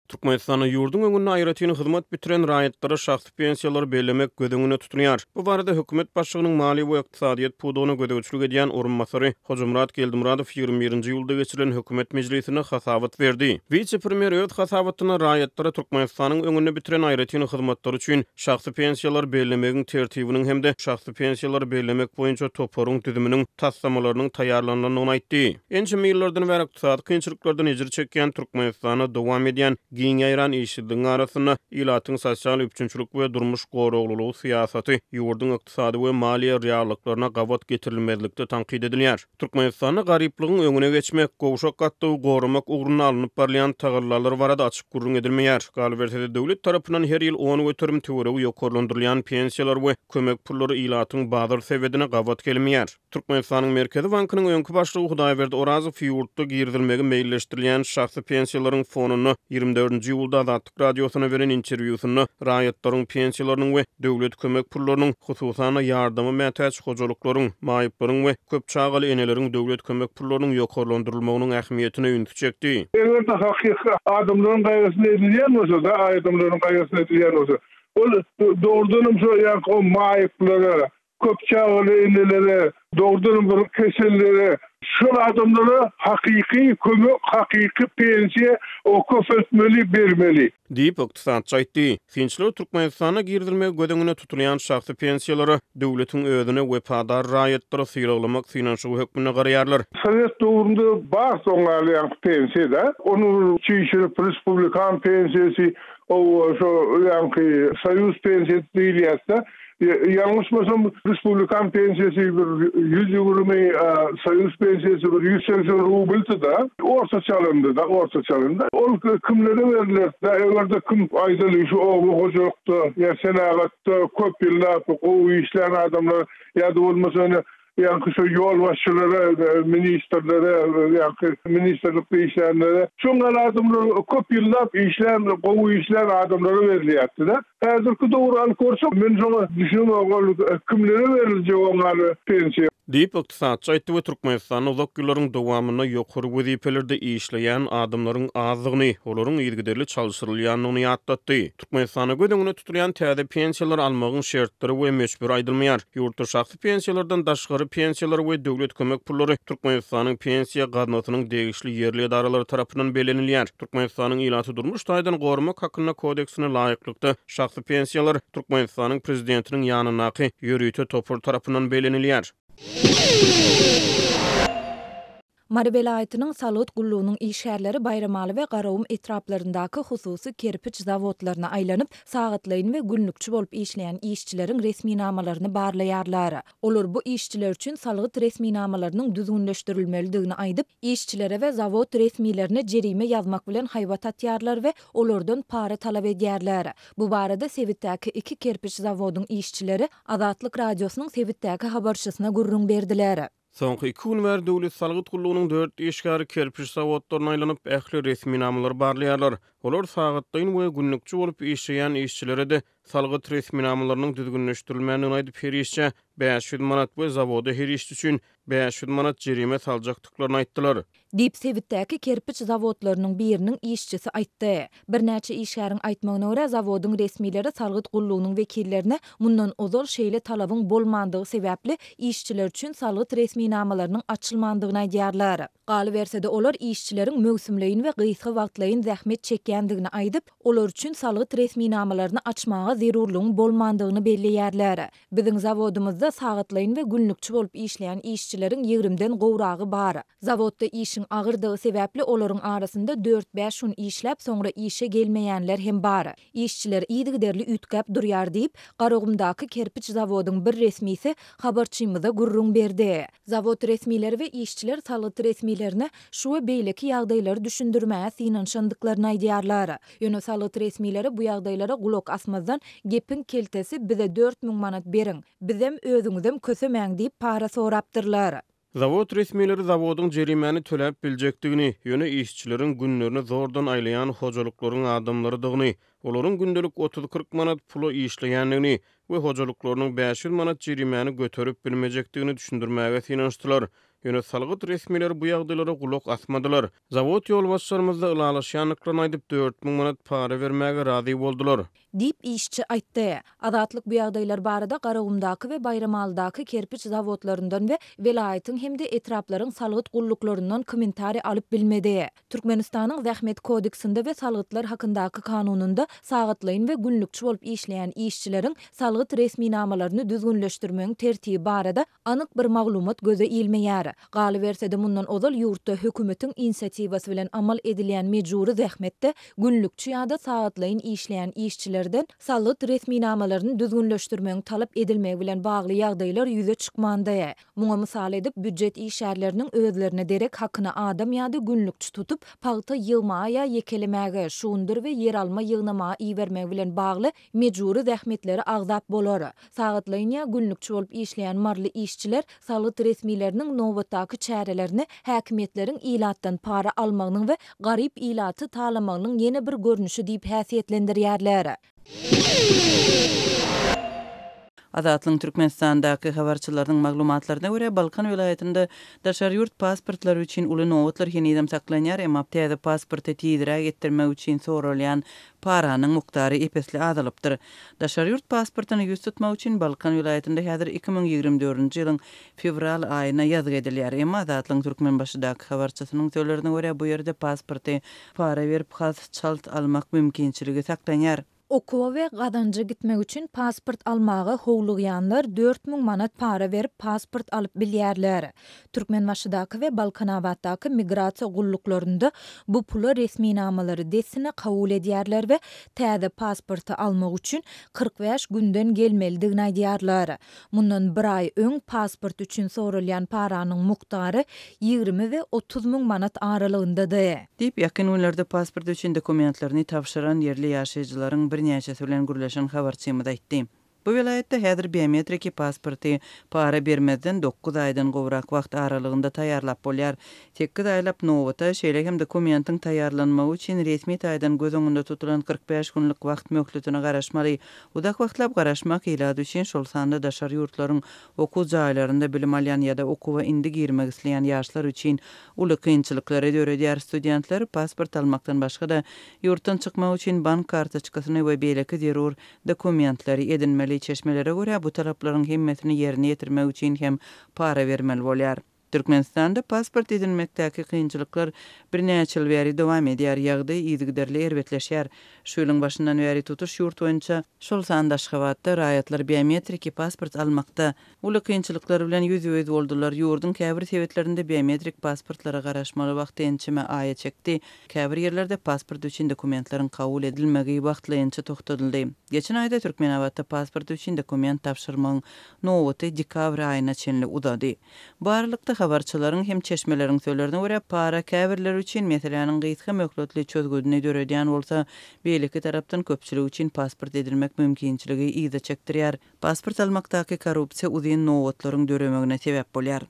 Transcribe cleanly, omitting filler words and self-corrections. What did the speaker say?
Türkmenistanda ýurduň öňünde aýratyn hyzmat bitiren raýatlara şahsy pensiýalary bellemek göz öňünde tutulýar. Bu barada hökümet başlygynyň maliýe we ykdysadyýet pudagyna gözegçilik edýän orunbasary Hojamyrat Geldimyradow 21-nji iýulda geçirilen hökümet mejlisinde hasabat berdi. Wise-premýer öz hasabatynda raýatlara Türkmenistanyň öňünde bitiren aýratyn hyzmatlary üçin şahsy pensiýalary bellemegiň tertibiniň hem-de şahsy pensiýalary bellemek boýunça toparyň düzüminiň taslamalarynyň taýýarlanylandygyny aýtdy. Ençeme ýyllardan bäri ykdysady kynçylyklardan ejir çekýän Türkmenistanda dowam edýän giň ýaýran işsizligiň arasynda ilatyň sosial üpjünçilik we durmuş goraglylygy syýasaty ýurduň ykdysady we maliýe reallyklaryna gabat getirilmezlikde tankyt edilýär. Türkmenistanda garyplygyň öňüne geçmek, gowşak gatlagy goramak ugrunda alnyp barylýan tagallalar barada açyk gürrüň edilmeýär. Galyberse-de, döwlet tarapyndan her ýyl 10% töweregi ýokarlandyrylýan pensiýalar we kömek pullary ilatyň bazar sebedine gabat gelmeýär. Türkmenistanyň Merkezi bankynyň öňki başlygy Hudaýberdi Orazow ýurtda girizilmegi meýilleşdirilýän şahsy pensiýalaryň fonunda ýigrimi dördünji iýulda Azatlyk Radiosyna beren interwýusynda raýatlaryň pensiýalarynyň we döwlet kömek pullarynyň, hususan-da, ýardama mätäç hojalyklaryň, maýyplaryň we köp çagaly eneleriň döwlet kömek pullarynyň ýokarlandyrylmagynyň ähmiýetine ünsi çekdi. Eger-de hakyky adamlaryň gaýgysyna edilýän bolsa-da, adamlaryň gaýgysyna edilýän bolsa, ol dogrudanam şo ýaňky o maýyplara, Köp çagaly enelere, dogrudanam bir kesellere, şol adamlara hakyky kömek, hakyky pensiýa o köpeltmeli, bermeli. Diýip, ykdysatçy aýtdy. Synçylar Türkmenistanda girizilmegi göz öňünde tutulýan şahsy pensiýalara döwletiň özüne wepadar raýatlary sylaglamak synanyşygy hökmünde garaýarlar. Sowet döwründe bar soň galýan pensiýa-da, ony çişirip respublikan pensiýasy, o şo ýaňky soýuz pensiýasy diýilýärdi-de. Ýalňyşmasam, respublikan pensiýasy bir 120, soýuz pensiýasy bir 180 rubldy-da, ortaça alanda-da, ortaça alanda. Ol kimlere berilerdi-de, eger-de kim, aýdaly, şu oba hojalykda ýa senagatda köp ýyllap gowy işlän adamlar ýa-da bolmasa ine, Ýaňky şo ýolbaşçylara, ministrlere, ýaňky ministrlikde işlänlere, şoň ýaly adamlar köp ýyllap işlän, gowy işlän adamlara berilýärdi-de. Häzirki döwri alyp görsek, men şoňa düşünemok, ol kimlere beriljek oň ýaly pensiýa? Diýip, ykdysatçy aýtdy we Türkmenistanda uzak ýyllaryň dowamynda ýokary wezipelerde işleýän adamlaryň azdygyny, olaryň yzygiderli çalşyrylýandygyny ýatlatdy. Türkmenistanda göz öňünde tutulýan täze pensiýalary almagyň şertleri we möçberi aýdylmaýar. Ýurtda şahsy pensiýalardan daşgary pensiýalar we döwlet kömek pullary Türkmenistanyň Pensiýa gaznasynyň degişli ýerli edaralary tarapyndan bellenilýär. Türkmenistanyň Ilaty durmuş taýdan goramak hakynda kodeksine laýyklykda, şahsy pensiýalar Türkmenistanyň Prezidentiniň ýanyndaky ýörite topar tarapyndan bellenilýär. Mary welaýatynyň salgyt gullugynyň işgärleri Baýramaly we Garagum etraplaryndaky hususy kerpiç zawodlaryna aýlanyp, sagatlaýyn we günlükçi bolup işleýän işçileriň resminamalaryny barlaýarlar. Olar bu işçiler üçin salgyt resminamalarynyň düzgünleşdirilmelidigini aýdyp, işçilere we zawod resmilerine jerime ýazmak bilen haýbat atýarlar we olardan para talap edýärler. Bu barada sebitdäki iki kerpiç zawodyň işçileri Azatlyk Radiosynyň sebitdäki habarçysyna gürrüň berdiler. Soňky iki gün bäri Döwlet salgyt gullugynyň dört işgäri kerpiç zawodlaryna aýlanyp, ähli resminamalary barlaýarlar. Olar sagatlaýyn we günlükçi bolup işleýän işçilere-de salgyt resminamalarynyň düzgünleşdirilmändigini aýdyp, her işçä 500 manat we zawoda her işçi üçin 500 manat jerime saljakdyklaryny aýtdylar. Diýip, sebitdäki kerpiç zawodlarynyň biriniň işçisi aýtdy. Birnäçe işgäriň aýtmagyna görä, zawodyň resmileri salgyt gullugynyň wekillerine mundan ozal şeýle talabyň bolmandygy sebäpli işçiler üçin salgyt resminamalarynyň açylmandygyny aýdýarlar. Galyberse-de, olar işçileriň möwsümleýin we gysga wagtlaýyn zähmet çekýändigini aýdyp, olar üçin salgyt resminamalaryny açmaga zerurlygyň bolmandygyny belleýärler. Biziň zawodymyzda sagatlaýyn we günlükçi bolup işleýän işçileriň ýigrimden gowragy bar. Zawodda işiň agyrdygy sebäpli olaryň arasynda dört-bäş gün işläp, soňra işe gelmeýänler hem bar. Işçiler yzygiderli üýtgäp durýar diýip, Garagumdaky kerpiç zawodyň bir resmisi habarçymyza gürrüň berdi. Zawod resmileri we işçiler salgyt resmilerine şu we beýleki ýagdaýlary düşündirmäge synanyşandyklaryny aýdýarlar. Ýöne salgyt resmileri bu ýagdaýlara gulak asmazdan, gepiň keltesi bize 4000 manat beriň, bizem, özüňizem kösemäň diýip para sorapdyrlar. Zawod resmileri zawodyň jerimäni töläp biljekdigini, ýöne işçileriň günlerini zordan aýlaýan hojalyklaryň adamlarydygyny, olaryň gündelik otuz-kyrk manat pula işleýändigini we hojalyklarynyň 500 manat jerimäni göterip bilmejekdigini düşündirmäge synanyşdylar. Ýöne salgyt resmileri bu ýagdaýlara gulak asmadylar. Zawod ýolbaşçylarymyz-da ylalaşýandyklaryny aýdyp, 4000 manat para bermäge razy boldular. Diýip, işçi aýtdy. Azatlyk bu ýagdaýlar barada Garagumdaky we Baýramalydaky kerpiç zawodlaryndan we welaýatyň hem-de etraplaryň salgyt gulluklaryndan kommentariý alyp bilmedi. Türkmenistanyň Zähmet kodeksinde we Salgytlar hakyndaky kanunynda sagatlaýyn we günlükçi bolup işleýän işçileriň salgyt resminamalaryny düzgünleşdirmegiň tertibi barada anyk bir maglumat göze ilmeýär. Galyberse-de, mundan ozal ýurtda hökümetiň inisiatiwasy bilen amal edilýän mejbury zähmetde günlükçi ýa-da sagatlaýyn işleýän işçilerden salgyt resminamalaryny düzgünleşdirmegiň talap edilmegi bilen bagly ýagdaýlar ýüze çykmandy. Muňa mysal edip, býujet işgärleriniň özlerine derek hakyna adam ýa-da günlükçi tutup, pagta ýygmaga ýa ýekelemäge, şugundyr we ýeralma ýygnamaga ibermegi bilen bagly mejbury zähmetleri agzap bolar. Sagatlaýyn ýa günlükçi bolup işleýän maryly işçiler salgyt resmileriniň nobatdaky çärelerini häkimiýetleriň ilatdan para almagynyň we garyp ilaty talamagynyň ýene bir görnüşi diýip häsiýetlendirýärler. Azatlygyň Türkmenistandaky habarçylarynyň maglumatlaryna görä, Balkan welaýatynda daşary ýurt pasportlary üçin uly nobatlar henizem saklanýar, emma täze pasporty tizräk etdirmek üçin soralýan paranyň mukdary ep-esli azalypdyr. Daşary ýurt pasportyna ýüz tutmak üçin Balkan welaýatynda häzir 2024-nji ýylyň fewral aýyna ýazgy edilýär. Emma Azatlygyň Türkmenbaşydaky habarçysynyň sözlerine görä, bu ýerde pasporty para berip has çalt almak mümkinçiligi saklanýar. Okuwa we gazanja gitmek üçin pasport almaga howlugýanlar 4000 manat para berip pasport alyp bilýärler. Türkmenbaşydaky we Balkanabatdaky migrasiýa gulluklarynda bu pula resminamalary dessine kabul edýärler we täze pasporty almak üçin 45 günden gelmelidigini aýdýarlar. Mundan bir aý öň pasport üçin soralýan paranyň mukdary 20 we 30 müň manat aralygyndady. Diýip, ýakyn günlerde pasport üçin dokumentlerini tabşyran ýerli ýaşaýjylaryň birnäçesi bilen gürleşen habarçymyz aýtdy. Bu welaýatda häzir biometriki pasporty para bermezden dokuz aýdan gowrak wagt aralygynda taýýarlap bolýar. Sekiz aýlap nobata, şeýle hem dokumentiň taýýarlanmagy üçin resmi taýdan göz öňünde tutulan 45 günlük wagt möhletine garaşmaly. Uzak wagtlap garaşmak ilat üçin, şol sanda daşary ýurtlaryň okuw jaýlarynda bilim alýan ýa-da okuwa indi girmek isleýän ýaşlar üçin uly kynçylyklary döredýär. Studentler pasport almakdan başga-da, ýurtdan çykmak üçin bank kartoçkasyny we beýleki zerur Dokumentleri edinmeli. Çeşmelere görä, bu talaplaryň hemmesini ýerine ýetirmek üçin hem para bermeli bolýar. Türkmenistanda pasport edinmekdäki kynçylyklar birnäçe ýyl bäri dowam edýär, ýagdaý yzygiderli erbetleşýär. Şu ýylyň başyndan bäri tutuş ýurt boýunça, şol sanda Aşgabatda raýatlar biometriki pasport almakda uly kynçylyklar bilen ýüzbe-ýüz boldular. Ýurduň käbir sebitlerinde biometrik pasportlara garaşmaly wagty ençeme aýa çekdi. Käbir ýerlerde pasport üçin dokumentleriň kabul edilmegi wagtlaýynça togtadyldy. Geçen aýda Türkmenabatda pasport üçin dokument tabşyrmagyň nobaty dekabr aýyna çenli uzady. Bu aralykda, habarçylaryň hem çeşmeleriň sözlerine görä, para käbirleri üçin meseläniň gysga möhletli çözgüdini döredýän bolsa, beýleki tarapdan köpçülik üçin pasport edinmek mümkinçiligi yza çekdirýär. Pasport almakdaky korrupsiýa uzyn nobatlaryň döremegine sebäp bolýar.